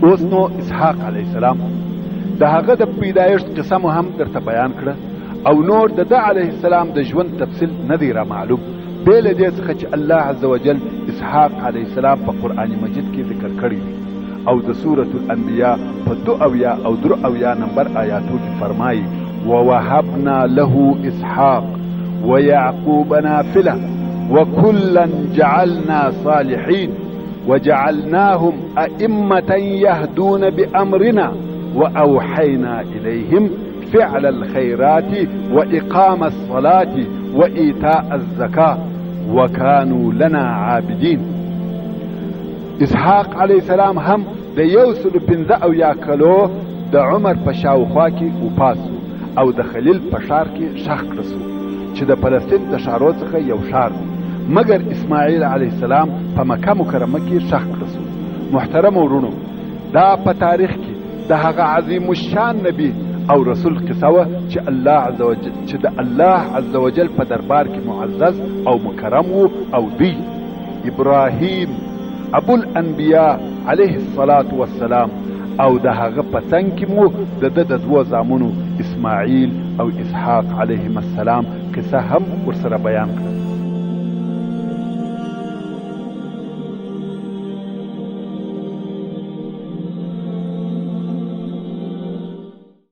اوس نو اسحاق علیه السلام د هغه د پیدایښت قصه مو هم درته بیان کړه او نور د ده علیه السلام د ژوند تفصیل نه دی را معلوم، بې له دې څخه چې الله عز وجل اسحاق علیه السلام په قرآن مجید کې ذکر کړی دی او د سورة الانبیاء په 72 او 73 نمبر آیاتو کې فرمایي: ووهبنا له اسحاق ويعقوب نافلة وكلا جعلنا صالحين وجعلناهم أئمة يهدون بأمرنا وأوحينا إليهم فعل الخيرات وإقام الصلاة وإيتاء الزكاة وكانوا لنا عابدين. اسحاق علیه السلام هم د 175 کلو د عمر په شاوخوا کې وفات سو او د خلیل په ښار کې ښخ کړه سو چې د فلسطین د ښارو څخه یو ښار دی، مګر اسماعیل علیه السلام په مکه مکرمه کې ښخ کړه سو. محترمو وروڼو، دا په تاریخ کې د هغه عظیم الشان نبي او رسول قصه وه چې الله عز وجل چې د الله عز وجل په دربار کې معزز او مکرم وو او دی ابراهیم ابو الانبیاء علیه الصلاة والسلام، او د هغه په څنګ کې مو د ده د دوو زامنو اسماعیل او اسحاق علیهم السلام قصه هم ورسره بیان کړه.